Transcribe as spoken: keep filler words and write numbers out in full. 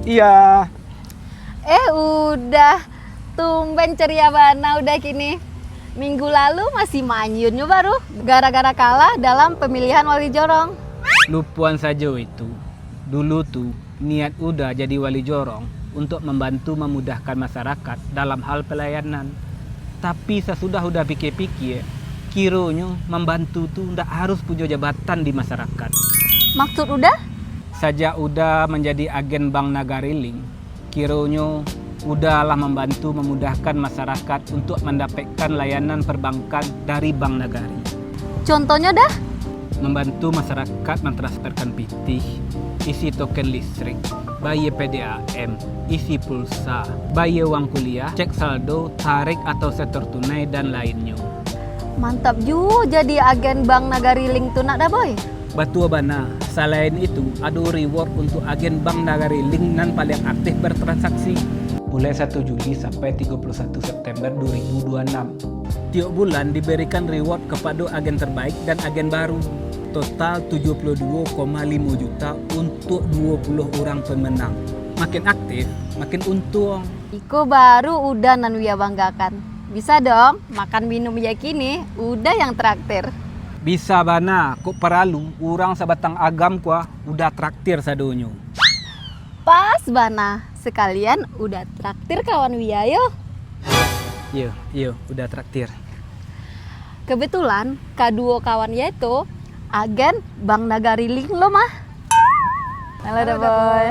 Iya. Eh, Uda. Tumben ceria bana Uda kini. Minggu lalu masih manyunnyo baru, gara-gara kalah dalam pemilihan wali jorong. Lupoan sajo itu. Dulu tu, niat Uda jadi wali jorong untuk mambantu mamudahkan masarakat dalam hal pelayanan. Tapi sasudah Uda pikia-pikia, kironyo mambantu tu ndak harus punyo jabatan di masarakat. Maksud Uda? Sajak Uda manjadi agen Bank Nagari Link, kironyo Uda lah mambantu mamudahkan masarakat untuk mandapekkan layanan perbankan dari Bank Nagari. Contohnyo, Da? Mambantu masarakat mantransferkan pitih, isi token listrik, bayia P D A M, isi pulsa, bayia uang kuliah, cek saldo, tarik atau setor tunai, dan lainnyo. Mantap juo jadi agen Bank Nagari Link tu nak, Da Boy. Batua bana, salain itu, ado reward untuk agen Bank Nagari Link nan paliang aktif bertransaksi. Mulai satu Juli sampai tiga puluh satu September dua ribu dua puluh enam. Tiok bulan diberikan reward kapado agen terbaik dan agen baru. Total tujuh puluh dua koma limo juta untuk dua puluh urang pemenang. Makin aktif, makin untuang. Iko baru Uda nan Wia banggakan. Bisa dong, makan minum Wia kini, Uda yang traktir. Bisa bana, kok paralu urang sabatang agam kua Uda traktir sadonyo. Pas bana, sekalian Uda traktir kawan Wia yo. Iyo, iyo, Uda traktir. Kebetulan, kaduo kawan Wia tu agen Bank Nagari Link lo mah. Halo, Da Boy.